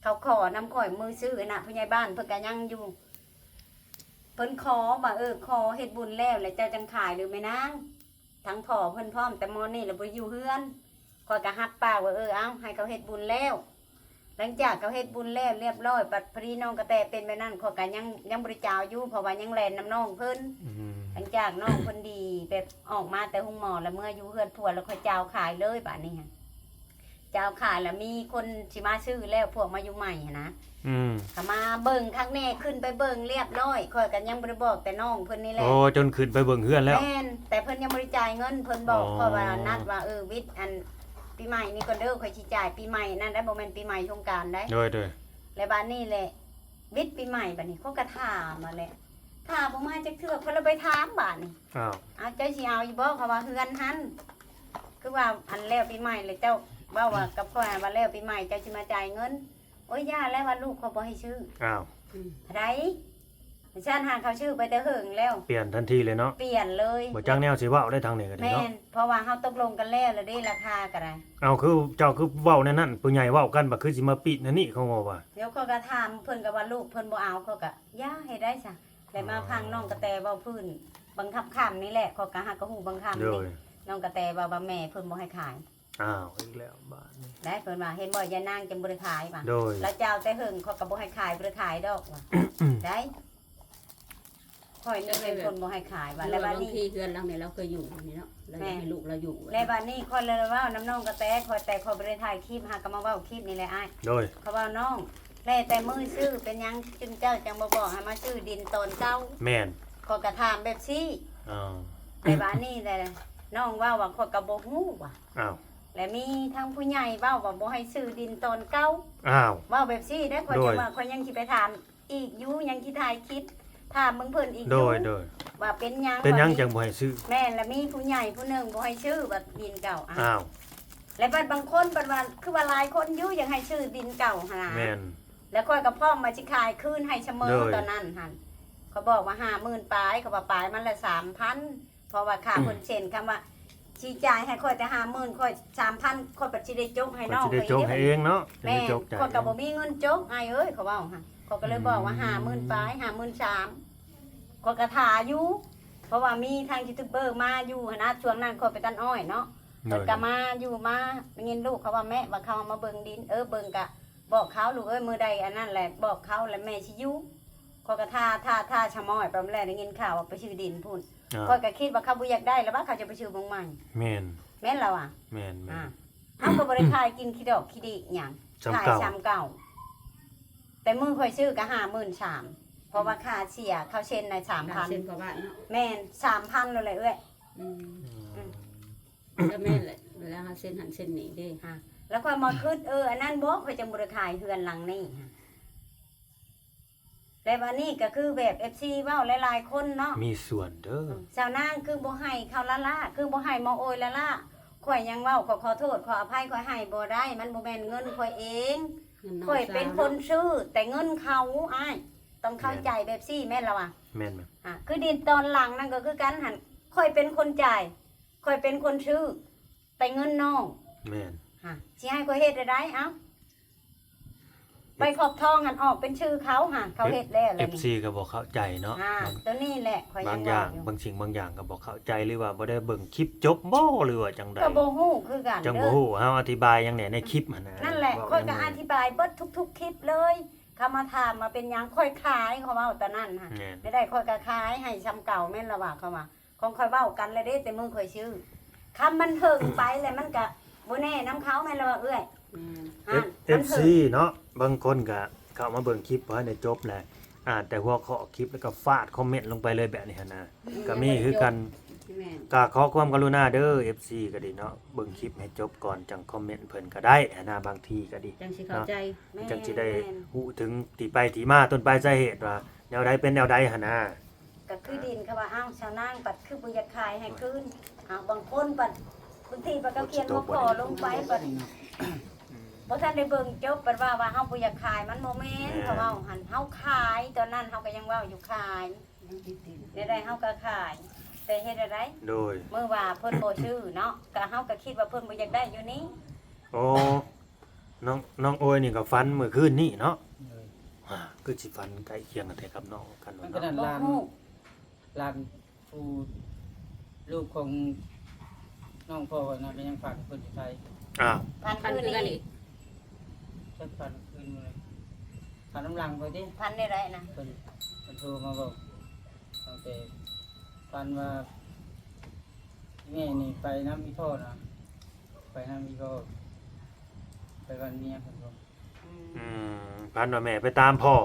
ເຂົາຂໍນຳຂ້ອຍ ມື້ຊື້ນະ ຜູ້ໃຫຍ່ບ້ານເພິ່ນກໍຍັງຢູ່ ເພິ່ນຂໍວ່າ ເອີ ຂໍເຮັດບຸນແລ້ວ ແລ້ວເຈົ້າຈັ່ງຂາຍເດີແມ່ນາງ. ທັງພໍ່ເພິ່ນພ້ອມ ແຕ່ໝໍນີ້ລະບໍ່ຢູ່ເຮືອນ ຂ້ອຍກໍຮັບປາກວ່າ ເອີ ເອົາ ໃຫ້ເຂົາເຮັດບຸນແລ້ວ. ຫຼັງຈາກເຂົາເຮັດບຸນແລ້ວລຽບຮ້ອຍ ບັດພໍດີນ້ອງກະແຕເປັນແບບນັ້ນ ຂ້ອຍກໍຍັງ ຍັງບໍ່ໄດ້ຈາວຢູ່ ເພາະວ່າຍັງແລ່ນນຳນ້ອງເພິ່ນ. ອືມ ຫຼັງຈາກນ້ອງເພິ່ນດີ ແບບອອກມາແຕ່ໂຮງໝໍ ແລ້ວເມືອຢູ່ເຮືອນຜົວ ແລ້ວຂ້ອຍຈາວຂາຍເລີຍບາດນີ້ ຈາວຂາຍ ແລ້ວມີຄົນຊິມາຊື້ແລ້ວ ພວກມາຢູ່ໃໝ່ຫັ້ນນະ. ອືມ ກໍມາເບິ່ງຄັກແນ່ ຂຶ້ນໄປເບິ່ງລຽບຮ້ອຍ ຂ້ອຍກໍຍັງບໍ່ໄດ້ບອກແຕ່ນ້ອງເພິ່ນນີ້ແຫຼະ. ໂອ້ ຈົນຂຶ້ນໄປເບິ່ງເຮືອນແລ້ວ. ແມ່ນ ແຕ່ເພິ່ນຍັງບໍ່ໄດ້ຈ່າຍເງິນ ເພິ່ນບອກ ອໍ ຂ້ອຍວ່ານັດວ່າ ເອີ ວິດອັນປີໃໝ່ນີ້ກ່ອນເດີ ຂ້ອຍຊິຈ່າຍປີໃໝ່ນັ້ນໄດ໋ ບໍ່ແມ່ນປີໃໝ່ສົງການໄດ໋. ໂດຍ ໂດຍ ແລ້ວບາດນີ້ແຫຼະ ວິດປີໃໝ່ບາດນີ້ ຂ້ອຍກໍຖາມຫັ້ນແຫຼະ ຖ້າບໍ່ມາຈັກເທື່ອ ຂ້ອຍລະໄປຖາມບາດນີ້. ອ້າວ ເອົາ ເຈົ້າຊິເອົາຢູ່ບໍ່? ເຂົາວ່າເຮືອນຫັ້ນ ຄືວ່າອັນແລ້ວປີໃໝ່ ແລ້ວເຈົ້າເວົ້າວ່າກັບຂ້ອຍວ່າແລ້ວປີໃໝ່ເຈົ້າຊິມາຈ່າຍເງິນ. ໂອ້ຍ ຢ່າແລ້ວ ວ່າລູກຂ້ອຍບໍ່ໃຫ້ຊື້. ອ້າວ ອືມ ໃດ ຊັ້ນຫາເຂົາຊື້ໄປແຕ່ເຫິງແລ້ວ ປ່ຽນທັນທີເລີຍເນາະ. ປ່ຽນເລີຍ ບໍ່ຈັກແນວຊິເວົ້າໄດ້ທາງນີ້ກໍດີເນາະ. ແມ່ນ ເພາະວ່າເຮົາຕົກລົງກັນແລ້ວລະເດ້ ລາຄາກໍໄດ້. ເອົ້າ ຄືເຈົ້າຄືເວົ້າແນວນັ້ນ ຜູ້ໃຫຍ່ເວົ້າກັນ ບາດຄືຊິມາປິດແນວນີ້ ເຂົາເວົ້າວ່າ. ດຽວຂ້ອຍກໍຖາມເພິ່ນ ກໍວ່າລູກເພິ່ນບໍ່ເອົາ ຂ້ອຍກໍຢ່າ ເຮັດໄດ້ຊະ. ແລ້ວມາ ອໍ ຟັງນ້ອງກະແຕເວົ້າພື້ນ ບັງຄັບຄຳນີ້ແຫຼະ ຂ້ອຍກໍຫາກໍຮູ້ບັງຄຳນີ້. ໂດຍ ນ້ອງກະແຕເວົ້າວ່າແມ່ເພິ່ນບໍ່ໃຫ້ຂາຍ. ອ້າວ ອີກແລ້ວບາດນີ້ ໄດ້ ເພິ່ນວ່າ ເຫັນບໍ່ ຍານາງຈຶ່ງບໍ່ໄດ້ຂາຍວ່າ. ໂດຍ ລະເຈົ້າແຕ່ເຫິງ ຂ້ອຍກໍບໍ່ໃຫ້ຂາຍ ບໍ່ໄດ້ຂາຍດອກວ່າ. ໄດ້ ຂ້ອຍນີ້ເປັນຄົນບໍ່ໃຫ້ຂາຍວ່າ. ແລ້ວບາດນີ້ ບາງທີເຮືອນຫຼັງນີ້ລາວເຄີຍຢູ່ນີ້ເນາະ ລາວຢາກໃຫ້ ແມ່ນ ລູກລາວຢູ່. ແລ້ວບາດນີ້ຂ້ອຍເລີຍເວົ້ານຳນ້ອງກະແຕ ຂ້ອຍ ແຕ່ຂ້ອຍບໍ່ໄດ້ຖ່າຍຄລິບ ຫາກໍມາເວົ້າຄລິບນີ້ແຫຼະອ້າຍ. ໂດຍ ຂ້ອຍເວົ້ານ້ອງ ແລ້ວແຕ່ມື້ຊື້ ເປັນຫຍັງຈຶ່ງເຈົ້າຈັ່ງບໍ່ບອກໃຫ້ມາຊື້ດິນຕອນເກົ່າ? ແມ່ນ ຂ້ອຍກໍຖາມແບບຊີ້. ອໍ ແຕ່ບາດນີ້ແຫຼະ ນ້ອງເວົ້າວ່າ ຂ້ອຍກໍບໍ່ຮູ້ວ່າ. ອ້າວ ແລະມີທັງຜູ້ໃຫຍ່ເວົ້າວ່າບໍ່ໃຫ້ຊື້ດິນຕອນເກົ່າ. ອ້າວ ເວົ້າແບບຊີ້ເດ້ ຂ້ອຍ ໂດຍ ຈັ່ງວ່າ ຂ້ອຍຍັງຊິໄປຖາມອີກຢູ່ ຍັງຊິຖ່າຍຄລິບຖາມເບິ່ງເພິ່ນອີກຢູ່. ໂດຍ ໂດຍ ວ່າເປັນຫຍັງ ເປັນຫຍັງຈັ່ງບໍ່ໃຫ້ຊື້? ແມ່ນ ລະມີຜູ້ໃຫຍ່ຜູ້ໜຶ່ງບໍ່ໃຫ້ຊື້ວ່າດິນເກົ່າ. ອ້າວ ລະບັດບາງຄົນບັດວ່າ ຄືວ່າຫຼາຍຄົນຢູ່ຢາກໃຫ້ຊື້ດິນເກົ່າຫັ້ນນະ. ແມ່ນ ລະຂ້ອຍກໍພ້ອມວ່າຊິຂາຍຄືນໃຫ້ສະເໝີ. ໂດຍ ຕອນນັ້ນຫັ້ນ ຂ້ອຍບອກວ່າຫ້າໝື່ນປາຍ ເຂົາວ່າປາຍມັນລະສາມພັນ ເພາະວ່າຄ່າ ອືມ ເພິ່ນເຊັນ ຄຳວ່າຊິຈ່າຍໃຫ້ຂ້ອຍແຕ່ຫ້າໝື່ນ ຂ້ອອຍສາມພັນ ຂ້ອຍບັດຊິໄດ້ຈົກໃຫ້ນ້ອງ ຂ້ອຍຊິໄດ້ຈົກໃຫ້ເອງເນາະ. ແມ່ນ ຂ້ອຍກໍບໍ່ມີເງິນຈົກອ້າຍເອີຍ ເຂົາເວົ້າຫັ້ນ. ຂ້ອຍກໍເລີຍບອກວ່າ ອືມ ຫ້າໝື່ນປາຍ ຫ້າໝື່ນສາມ ຂ້ອຍກໍຖ້າຢູ່ ເພາະວ່າມີທາງຢູທູບເບີມາຢູ່ຫັ້ນນະ ຊ່ວງນັ້ນຂ້ອຍໄປຕັດອ້ອຍເນາະ. ໂດຍ ເພິ່ນກໍມາຢູ່ ມາໄດ້ຍິນລູກເຂົາວ່າ ແມ່ວ່າເຂົາມາເບິ່ງດິນ ເອີ ເບິ່ງກະ ບອກເຂົາ ລູກເອີຍ ມື້ໃດອັນນັ້ນແຫຼະ ບອກເຂົາ ແລ້ວແມ່ຊິຢູ່. ຂ້ອຍກໍຖ້າ ຖ້າ ຖ້າຊະມ້ອຍໄປແລ້ວ ໄດ້ຍິນຂ່າວວ່າໄປຊື້ດິນພຸ້ນ. ອ່າ ຂ້ອຍກໍຄິດວ່າເຂົາບໍ່ຢາກໄດ້ລະວ່າ ເຂົາຈະໄປຊື້ໝ່ອງໃໝ່. ແມ່ນ ແມ່ນລະວ່າ. ແມ່ນໆ ອ່າ ເຮົາກໍບໍ່ໄດ້ຂາຍກິນຂີ້ດອກຂີ້ດີຫຍັງ ຂາຍຊ່ຳເກົ່າ. ແຕ່ມື້ຂ້ອຍຊື້ກໍຫ້າໝື່ນສາມ ເພາະວ່າຄ່າເສຍເຂົາເຊັນໃນສາມພັນ. ຄ່າເຊັນປະຫວັດເນາະ. ແມ່ນ ສາມພັນໂລດແຫຼະເອື້ອຍ. ອືມ ອືມ ກໍແມ່ນແຫຼະ ເວລາເຮົາເຊັນຫັ້ນເຊັນນີ້ເດ້. ອ່າ ແລ້ວຂ້ອຍມາຄິດ ເອີ ອັນນັ້ນບໍ ຂ້ອຍຈຶ່ງບໍ່ໄດ້ຂາຍເຮືອນຫຼັງນີ້. ແລ້ວບາດນີ້ກໍຄືແບບເອັຟຊີເວົ້າຫຼາຍໆຄົນເນາະ ມີສ່ວນເດີ. ອືມ ສາວນາງຄືບໍ່ໃຫ້ເຂົາລະລະ ຄືບໍ່ໃຫ້ໝໍໂອຍລະລະ. ຂ້ອຍຍັງເວົ້າ ຂໍ ຂໍໂທດ ຂໍອະໄພ ຂ້ອຍໃຫ້ບໍ່ໄດ້ ມັນບໍ່ແມ່ນເງິນຂ້ອຍເອງ. ຂ້ອຍເປັນຄົນຊື້ ແຕ່ເງິນເຂົາ ອ້າຍ ຕ້ອງເຂົ້າໃຈແບບຊີ້ ແມ່ນລະວະ. ແມ່ນ ອ່າ ຄືດິນຕອນຫຼັງນັ້ນກໍຄືກັນຫັ້ນ ຂ້ອຍເປັນຄົນຈ່າຍ ຂ້ອຍເປັນຄົນຊື້ ແຕ່ເງິນນ້ອງ. ແມ່ນ ອ່າ ຊິໃຫ້ຂ້ອຍເຮັດແນວໃດ? ເອົ້າ ໃບຂອບທອງຫັ້ນອອກເປັນຊື່ເຂົາຫັ້ນ ເຂົາເຮັດແລ້ວ. ເອັຟຊີກໍບໍ່ເຂົ້າໃຈເນາະ. ອ່າ ຕົວນີ້ແຫຼະ ຂ້ອຍຍັງວ່າຢູ່ ບາງຢ່າງ ບາງສິ່ງບາງຢ່າງກໍບໍ່ເຂົ້າໃຈ ຫຼືວ່າບໍ່ໄດ້ເບິ່ງຄລິບຈົບບໍ ຫຼືວ່າຈັ່ງໃດ ກໍບໍ່ຮູ້ຄືກັນ. ຈັ່ງບໍ່ຮູ້ເຮົາອະທິບາຍຫຍັງແດ່ໃນຄລິບຫັ້ນນະ. ນັ້ນແຫຼະ ຂ້ອຍກໍອະທິບາຍເບິດທຸກໆຄລິບເລີຍ. ເຂົາມາຖາມວ່າເປັນຫຍັງຂ້ອຍຂາຍ ເຂົາເວົ້າຕອນນັ້ນຫັ້ນ. ແມ່ນ ໄດ້ ຂ້ອຍກໍຂາຍໃຫ້ຊ່ຳເກົ່າ ແມ່ນລະວ່າ ເຂົາວ່າ ຂອງຂ້ອຍເວົ້າກັນແລ້ວເດ້ ແຕ່ມື້ຂ້ອຍຊື້. ຄຳມັນເຖິງໄປແລ້ວ ມັນກະບໍ່ແນ່ນຳເຂົາ ແມ່ນລະວ່າເອື້ອຍ? ແມ່ນ ອ່າ ເອັຟ ມັນເຖິງ ເອັຟຊີເນາະ ບາງຄົນກະເຂົ້າມາເບິ່ງຄລິບບໍ່ທັນໄດ້ຈົບແຫຼະ ອ່ານແຕ່ຫົວຂໍ້ຄລິບ ແລ້ວກໍຟາດຄອມເມັນລົງໄປເລີຍແບບນີ້ຫັ້ນນະ. ອືມ ກໍມີຄືກັນ. ແມ່ນ ກໍຂໍຄວາມກະລຸນາເດີ ເອັຟຊີກໍດີເນາະ ເບິ່ງຄລິບໃຫ້ຈົບກ່ອນຈັ່ງຄອມເມັນເພິ່ນກໍໄດ້ຫັ້ນນະ ບາງທີກໍດີ ຈັ່ງຊິເຂົ້າໃຈ ເນາະ ແມ່ນ ຈັ່ງຊິໄດ້ ແມ່ນ ຮູ້ເຖິງທີ່ໄປທີ່ມາ ຕົ້ນປາຍສາເຫດວ່າແນວໃດເປັນແນວໃດຫັ້ນນະ. ກໍຄືດິນ ເຂົາວ່າ ອ້າວ ຊາວນາງບັດຄືບໍ່ຢາກຂາຍໃຫ້ຄືນ. ອ້າວ ບາງຄົນບັດ ບາງທີບັດກໍຂຽນຫົວຂໍ້ລົງໄປ ບັດບໍ່ທັນໄດ້ເບິ່ງຈົບ ບັດວ່າ ວ່າເຮົາບໍ່ຢາກຂາຍ ມັນບໍ່ແມ່ນ. ແມ່ນ ເຂົາເວົ້າຫັ້ນ ເຮົາຂາຍ ຕອນນັ້ນເຮົາກໍຍັງເວົ້າຢູ່ຂາຍ ແນວໃດເຮົາກໍຂາຍ. ແຕ່ເຮັດແນວໃດ? ໂດຍ ເມື່ອວ່າເພິ່ນບໍ່ຊື້ເນາະ ກະ ເຮົາກະຄິດວ່າເພິ່ນບໍ່ຢາກໄດ້ຢູ່ນີ້. ໂອ້ ນ້ອງ ນ້ອງໂອຍນີ້ກໍຝັນມື້ຄືນນີ້ເນາະ. ໂດຍ ວ່າ ຄືຊິຝັນໃກ້ຄຽງກັນແທ້ກັບນ້ອງກັນ ມັນກໍນັ້ນ ເນາະ ຫຼານ ບໍ່ຮູ້ ຫຼານຜູ້ ລູກຂອງນ້ອງພໍ່ຂ້ອຍນະ ກໍຍັງຝັນເພິ່ນຢູ່ໄທ. ອ້າວ ຝັນຄືນນີ້ອີກ. ຈັກຝັນຄືນມື້ໃດ ຝັນນຳຫຼັງຂ້ອຍຕິ. ຝັນແນວໃດນະ? ເພິ່ນ ເພິ່ນໂທມາບອກ ຕັ້ງແຕ່ຝັນວ່າ ແມ່ນີ້ໄປນຳອີ່ພໍ່ນະ ໄປນຳອີ່ພໍ່ ໄປບ້ານເມຍເພິ່ນບອກ. ອືມ ອືມ ຝັນວ່າແມ່ໄປຕາມພໍ່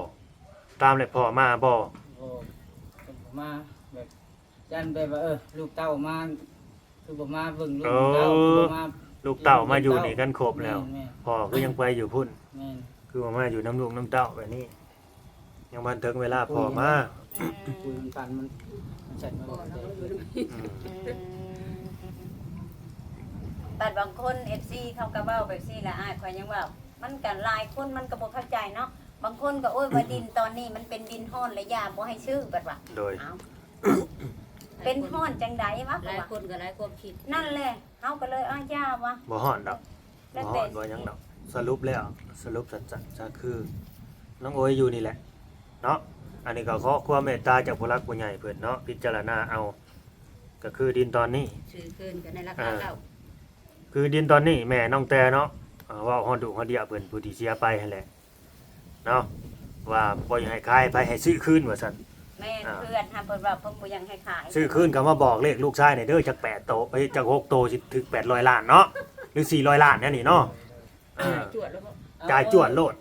ຕາມແລ້ວພໍ່ມາບໍ່? ບໍ່ ເພິ່ນບໍ່ມາ ແບບ ຢ້ານແບບວ່າ ເອີ ລູກເຕົ້າມາ ຄືບໍ່ມາເບິ່ງລູກ ເອີ ເຕົ້າ ຄືບໍ່ມາ ລູກເຕົ້າມາຢູ່ນີ້ກັນຄົບແລ້ວ ແມ່ນໆ ພໍ່ຄືຍັງໄປຢູ່ພຸ້ນ ແມ່ນ ຄືບໍ່ມາຢູ່ນຳລູກນຳເຕົ້າແບບນີ້ ຍັງບໍ່ທັນເຖິງເວລາພໍ່ມາ. ອືມ ຄຸຍມັນປັ່ນ ມັນ ມັນແຊັດມາບອກແຕ່ ອືມ ອືມ ບັດບາງຄົນ ເອັຟຊີ ເຂົາກໍເວົ້າແບບຊີ້ລະ ອ້າຍ ຂ້ອຍຍັງເວົ້າ ມັນກໍຫຼາຍຄົນມັນກໍບໍ່ເຂົ້າໃຈເນາະ. ບາງຄົນກໍ ໂອ້ຍ ວ່າດິນຕອນນີ້ມັນເປັນດິນຮ້ອນ ແລະຢ່າບໍ່ໃຫ້ຊື້ ບັດວ່າ ໂດຍ ເອົ້າ ເປັນຮ້ອນຈັ່ງໃດວະ ຫຼາຍຄົນກໍຫຼາຍຄວາມຄິດ ນັ້ນແຫຼະ ເຮົາກໍເລີຍ ເອົາ ຢ່າວະ ບໍ່ຮ້ອນດອກ ບໍ່ຮ້ອນບໍ່ຫຍັງດອກ. ສະຫຼຸບແລ້ວ ສະຫຼຸບສັ້ນໆ ກໍຄືນ້ອງໂອຍຢູ່ນີ້ແຫຼະເນາະ. ອັນນີ້ກໍຂໍຄວາມເມດຕາຈາກຜູ້ຫຼັກຜູ້ໃຫຍ່ເພິ່ນເນາະ ພິຈາລະນາເອົາ ກໍຄືດິນຕອນນີ້ ຊື້ຄືນກໍໃນລາຄາເກົ່າ ຄືດິນຕອນນີ້ແມ່ນ້ອງແຕ່ເນາະ ເວົ້າຮອດດຸຮອດເດຍເພິ່ນ ຜູ້ທີ່ເສຍໄປຫັ້ນແຫຼະ ເນາະ ວ່າບໍ່ຢາກໃຫ້ຂາຍ ໃຜໃຫ້ຊື້ຄືນວ່າຊັ້ນ. ແມ່ນ ອ່າ ເພື່ອນຫາເພິ່ນວ່າເພິ່ນບໍ່ຢາກໃຫ້ຂາຍ ຊື້ຄືນກໍມາບອກເລກລູກຊາຍແດ່ເດີ ຈັກແປດໂຕ ເອີຍ ຈັກຫົກໂຕ ຊິຖືກແປດຮ້ອຍລ້ານເນາະ ຫຼື ສີ່ຮ້ອຍລ້ານແນວນີ້ເນາະ. ເອີ ຈ່າຍຈວດໂລດ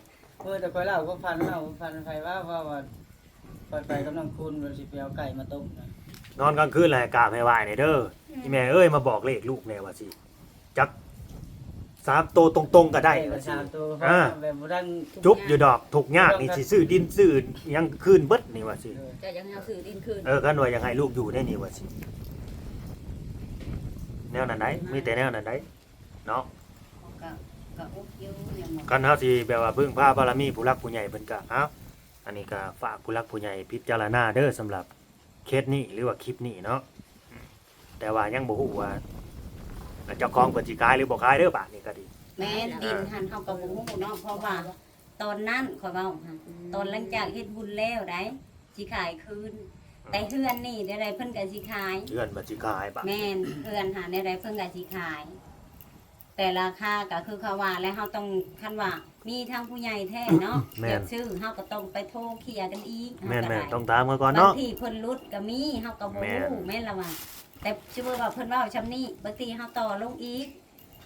ເອີ ເອົາ ເອີ ເອົາແຕ່ຂ້ອຍເລົ່າຄວາມຝັນ ເລົ່າຄວາມຝັນໃຜວ່າ ເວົ້າວ່າຂ້ອຍໄປກັບນ້ອງຄຸນ ວ່າຊິໄປເອົາໄກ່ມາຕົ້ມນະ ນອນກາງຄືນແລ້ວໃຫ້ກາບໃຫ້ໄຫວ້ແດ່ເດີ ອືມ ອີ່ແມ່ເອີຍ ມາບອກເລກລູກແດ່ວ່າຊິ ຈັກສາມໂຕຕົງໆກໍໄດ້ວ່າຊິ ເອີ ສາມໂຕ ອ່າ ແບບບໍ່ທັນ ຈຸບຢູ່ດອກ ທຸກຍາກນີ້ຊິຊື້ດິນຊື້ຫຍັງຄືນເບິດນີ້ວ່າຊິ ເອີ ເຈົ້າຢາກໃຫ້ເຮົາຊື້ດິນຄືນ ເອີ ຄັນວ່າຢາກໃຫ້ລູກຢູ່ໃນນີ້ວ່າຊິ ແນວນັ້ນໃດ ມີແຕ່ແນວນັ້ນໃດເນາະ ກໍ ກໍອົບຢູ່ ຍັງບໍ່ ຄັນເຮົາຊິແບບວ່າເພິ່ງພາບາລະມີຜູ້ຫຼັກຜູ້ໃຫຍ່ເພິ່ນກໍ ເອົ້າ ອັນນີ້ກໍຝາກຜູ້ຫຼັກຜູ້ໃຫຍ່ພິຈາລະນາເດີ ສຳລັບ ເຂດນີ້ ຫຼືວ່າຄລິບນີ້ເນາະ ແຕ່ວ່າຍັງບໍ່ຮູ້ວ່າເຈົ້າຂອງເພິ່ນຊິຂາຍ ຫຼືບໍ່ຂາຍເດີ ບາດນີ້ກໍດີ. ແມ່ນ ອ່າ ດິນຫັ້ນເຮົາກໍບໍ່ຮູ້ເນາະ ເພາະວ່າຕອນນັ້ນຂ້ອຍເວົ້າຫັ້ນ ອືມ ຕອນຫຼັງຈາກເຮັດບຸນແລ້ວໃດ໋ ຊິຂາຍຄືນ ອືມ ແຕ່ເຮືອນນີ້ແນວໃດເພິ່ນກໍຊິຂາຍ ເຮືອນມັນຊິຂາຍ ບາດ ແມ່ນ ເຮືອນຫັ້ນແນວໃດເພິ່ນກໍຊິຂາຍ. ແຕ່ລາຄາກໍຄືເຂົາວ່າແຫຼະ ເຮົາຕ້ອງ ຄັນວ່າມີທາງຜູ້ໃຫຍ່ແທ້ເນາະ ແມ່ນ ຢາກຊື້ ເຮົາກໍຕ້ອງໄປໂທເຄຍກັນອີກ ແມ່ນໆ ເຮົາກໍໄດ້ ຕ້ອງຖາມເຂົາກ່ອນເນາະ ບາງທີເພິ່ນຫຼຸດກໍມີ ເຮົາກໍບໍ່ຮູ້ ແມ່ນ ແມ່ນລະວ່າ ແຕ່ສົມມຸດວ່າເພິ່ນເວົ້າຊ່ຳນີ້ ບາງທີເຮົາຕໍ່ລົງອີກ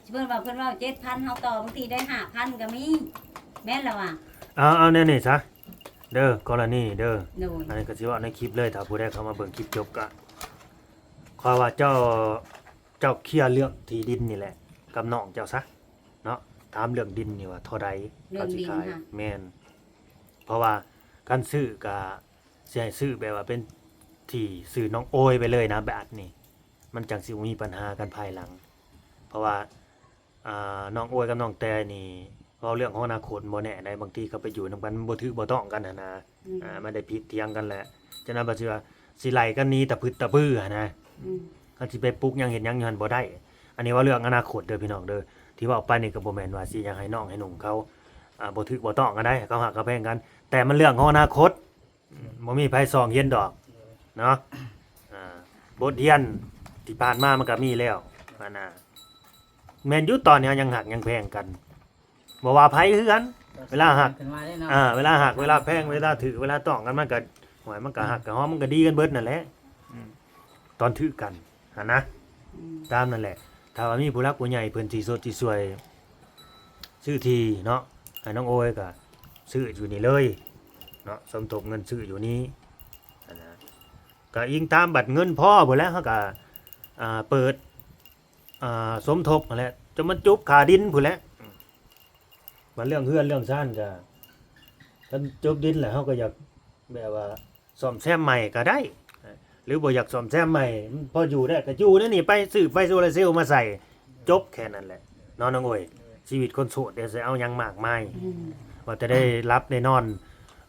ສົມມຸດວ່າເພິ່ນເວົ້າເຈັດພັນ ເຮົາຕໍ່ບາງທີໄດ້ຫ້າພັນກໍມີ ແມ່ນລະວ່າ. ເອົາ ເອົາແນວນີ້ຊະເດີ ກໍລະນີເດີ ໂດຍ ອັນນີ້ກໍຊິເວົ້າໃນຄລິບເລີຍ ຖ້າຜູ້ໃດເຂົ້າມາເບິ່ງຄລິບຈົບກໍ ຂ້ອຍວ່າເຈົ້າ ເຈົ້າເຄຍເລື່ອງທີ່ດິນນີ້ແຫຼະກັບນ້ອງເຈົ້າຊະເນາະ ຖາມເລື່ອງດິນນີ້ວ່າເທົ່າໃດ ເລື່ອງດິນ ເຂົາຊິຂາຍ ຫະ ແມ່ນ ເພາະວ່າຄັນຊື້ກະຊິໃຫ້ຊື້ແບບວ່າເປັນທີ່ຊື່ນ້ອງໂອຍໄປເລີຍນະ ແບບນີ້ ມັນຈັ່ງຊິບໍ່ມີບັນຫາກັນພາຍຫຼັງ ເພາະວ່າ ອ່າ ນ້ອງໂອຍກັບນ້ອງແຕ່ນີ້ ເວົ້າເລື່ອງຂອງອະນາຄົດບໍ່ແນ່ໃດ໋ ບາງທີເຂົາໄປຢູ່ນຳກັນບໍ່ຖືກບໍ່ຕ້ອງກັນຫັ້ນນະ ອືມ ອ່າ ມັນໄດ້ຜິດຖຽງກັນແຫຼະ ຈະນັ້ນວ່າຊິວ່າ ຊິໄລ່ກັນໜີຕະພຶດຕະພືຫັ້ນນະ ອືມ ຄັນຊິໄປປຸກຫຍັງເຮັດຫຍັງຢູ່ຫັ້ນບໍ່ໄດ້. ອັນນີ້ເວົ້າເລື່ອງອະນາຄົດເດີພີ່ນ້ອງເດີ ທີ່ເວົ້າໄປນີ້ກໍບໍ່ແມ່ນວ່າຊິຢາກໃຫ້ນ້ອງໃຫ້ໜຸ່ມເຂົາ ອ່າ ບໍ່ຖືກບໍ່ຕ້ອງກັນໃດ໋ ເຂົາຮັກເຂົາແພງກັນ ແຕ່ມັນເລື່ອງຂອງອະນາຄົດ ອືມ ບໍ່ມີໃຜສອງຮຽນດອກເນາະ ອ່າ ບົດຮຽນທີ່ຜ່ານມາມັນກໍມີແລ້ວ ອັນນ່າ ແມ່ນຢູ່ ຕອນນີ້ເຮົາຍັງຮັກຍັງແພງກັນ ບໍ່ວ່າໃຜຄືກັນ ເວລາຮັກ ຂຶ້ນມາເດ້ເນາະ ອ່າ ເວລາຮັກ ເວລາແພງ ເວລາຖືກ ເວລາຕ້ອງກັນ ມັນກໍ ໂອ້ຍ ມັນກໍຮັກກັນ ມັນກໍດີກັນເບິດນັ້ນແຫຼະ ອືມ ຕອນຖືກກັນຫັ້ນນະ ອືມ ຕາມນັ້ນແຫຼະ ຖ້າວ່າມີຜູ້ຫຼັກຜູ້ໃຫຍ່ເພິ່ນຊິຊົດຊິຊ່ວຍຊື້ທີ່ເນາະ ໃຫ້ນ້ອງໂອຍກໍຊື້ຢູ່ນີ້ເລີຍເນາະ ສົມທົບເງິນຊື້ຢູ່ນີ້ຫັ້ນນະ ກໍອີງຕາມບັດເງິນພໍພຸ້ນແຫຼະ ເຮົາກໍ ອ່າ ເປີດ ອ່າ ສົມທົບຫັ້ນແຫຼະ ຈົນມັນຈົບຄ່າດິນພຸ້ນແຫຼະ ບັດເລື່ອງເຮືອນເລື່ອງຊານກໍ ຄັນຈົບດິນແລ້ວ ເຮົາກໍຢາກແບບວ່າສ້ອມແຊມໃໝ່ກໍໄດ້ ຫຼືບໍ່ຢາກສ້ອມແຊມໃໝ່ ພໍຢູ່ໄດ້ກໍຢູ່ໃນນີ້ໄປ ຊື້ໄຟໂຊລາເຊວມາໃສ່ ຈົບແຄ່ນັ້ນແຫຼະເນາະນ້ອງໂອຍ ຊີວິດຄົນໂສດເດ ຊິເອົາຫຍັງມາກມາຍ ອືມ ວ່າແຕ່ໄດ້ຫຼັບໄດ້ນອນ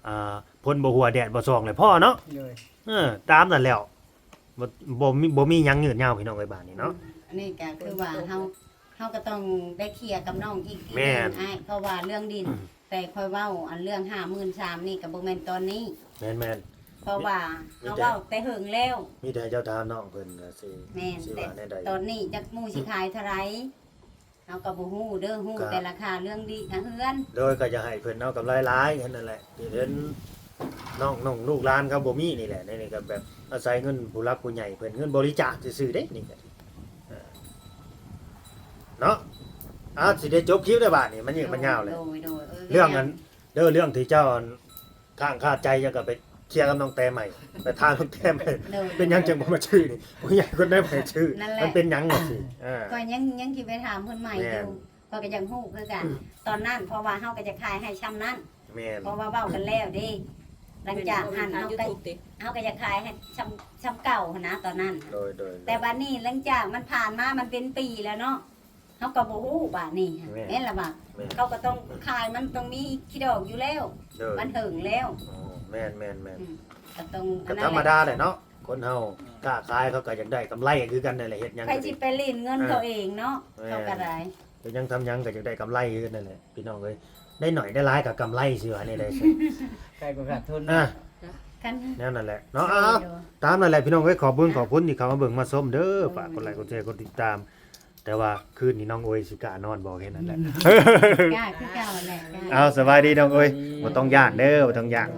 ອ່າ ຝົນບໍ່ຫົວແດດບໍ່ສ່ອງແລ້ວພໍເນາະ ໂດຍ ເອີ ຕາມນັ້ນແລ້ວ ບໍ່ ບໍ່ມີ ບໍ່ມີຫຍັງຍືດຍາວ ພີ່ນ້ອງເອີຍ ບາດນີ້ເນາະ. ອັນນີ້ກໍຄືວ່າເຮົາ ເຮົາກໍຕ້ອງໄດ້ເຄຍກັບນ້ອງອີກທີໜຶ່ງອ້າຍ ເພາະວ່າເລື່ອງດິນ ແຕ່ຂ້ອຍເວົ້າອັນເລື່ອງຫ້າໝື່ນສາມນີ້ກໍບໍ່ແມ່ນຕອນນີ້. ແມ່ນໆ ເພາະວ່າເຮົາເວົ້າແຕ່ເຫິງແລ້ວ. ມີແຕ່ເຈົ້າຖາມນ້ອງເພິ່ນກໍຊິ ແມ່ນ ຊິວ່າແນວໃດ ຕອນນີ້ຈັກໝູ່ຊິຂາຍເທົ່າໃດ ເຮົາກໍບໍ່ຮູ້ເດີ ຮູ້ແຕ່ລາຄາເລື່ອງດິນເຮືອນ. ໂດຍ ກໍຢາກໃຫ້ເພິ່ນເອົາກຳໄລຫຼາຍ ແຄ່ນັ້ນແຫຼະ. ທີ່ເຫັນນ້ອງໆ ລູກຫຼານເຂົາບໍ່ມີນີ້ແຫຼະ ໃນນີ້ກໍແບບອາໄສເງິນຜູ້ຫຼັກຜູ້ໃຫຍ່ເພິ່ນ ເງິນບໍລິຈາກຊື່ໆເດ້ນີ້ກໍ ເນາະ. ອາ ຊິໄດ້ຈົບຄລິບແລ້ວບາດນີ້ ມັນຍືດມັນຍາວແລ້ວ. ໂດຍໆ ເອີ ເລື່ອງອັນ ເດີ ເລື່ອງທີ່ເຈົ້າອັນຄ້າງຄາໃຈ ເຈົ້າກໍໄປເຄຍກັບນ້ອງແຕໃໝ່ ໄປຖາມນ້ອງແຕໃໝ່. ໂດຍ ເປັນຫຍັງຈຶ່ງບໍ່ມາຊື້ນີ້ ຜູ້ໃຫຍ່ຄົນໃດບໍ່ໃຫ້ຊື້ ນັ້ນແຫຼະ ມັນເປັນຫຍັງວ່າຊີ້. ເອີ ຂ້ອຍຍັງ ຍັງຊິໄປຖາມເພິ່ນໃໝ່ຢູ່ ຂ້ອຍກໍຢາກຮູ້ຄືກັນ. ຕອນນັ້ນ ເພາະວ່າເຮົາກໍຈະຂາຍໃຫ້ຊ່ຳນັ້ນ ແມ່ນ ເພາະວ່າເວົ້າກັນແລ້ວເດ້. ຫຼັງຈາກຫັ້ນເຮົາກໍ ເຮົາກໍຢາກຂາຍໃຫ້ຊ່ຳ ຊ່ຳເກົ່າຫັ້ນນະຕອນນັ້ນ. ໂດຍໆ ແຕ່ບາດນີ້ຫຼັງຈາກມັນຜ່ານມາ ມັນເປັນປີແລ້ວເນາະ ເຮົາກໍບໍ່ຮູ້ບາດນີ້. ແມ່ນ ແມ່ນລະບໍ່ ແມ່ນ ເຂົາກໍຕ້ອງຂາຍ ມັນຕ້ອງມີຂີ້ດອກຢູ່ແລ້ວ. ໂດຍ ມັນເຫິງແລ້ວ. ອໍ ແມ່ນໆໆ ອືມ ກໍຕ້ອງ ກໍທຳມະດາແຫຼະເນາະ ຄົນເຮົາ ອືມ ຄ້າຂາຍເຂົາກໍຢາກໄດ້ກຳໄລຄືກັນນັ້ນແຫຼະ ເຮັດຫຍັງ ໃຜຊິໄປຫຼິ້ນເງິນເຂົາເອງເນາະ. ເອີ ເຂົາກໍໄດ້ ເຮັດຫຍັງທຳຫຍັງກໍຢາກໄດ້ກຳໄລຄືກັນນັ້ນແຫຼະ ພີ່ນ້ອງເອີຍ. ໄດ້ໜ້ອຍໄດ້ຫຼາຍກໍກຳໄລ ຊິວ່າແນວໃດ ໃກ້ກໍຂາດທຶນ. ອາ ຄັນ ແນວນັ້ນແຫຼະເນາະ. ໂດຍ ເອົາ ໂດຍ ຕາມນັ້ນແຫຼະ ພີ່ນ້ອງເອີຍ. ຂອບຄຸນ ຂອບຄຸນທີ່ເຂົ້າມາເບິ່ງມາຊົມເດີ. ໂດຍ ຝາກກົດໄລ ກົດແຊ ກົດຕິດຕາມ. ແຕ່ວ່າຄືນນີ້ນ້ອງໂອຍຊິກ້ານອນບໍ່ ແຄ່ນັ້ນແຫຼະ. ກ້າຄືເກົ່າແຫຼະ ເອົາ ສະບາຍດີນ້ອງໂອຍ. ບໍ່ຕ້ອງຢ້ານເດີ ບໍ່ຕ້ອງຢ້ານ.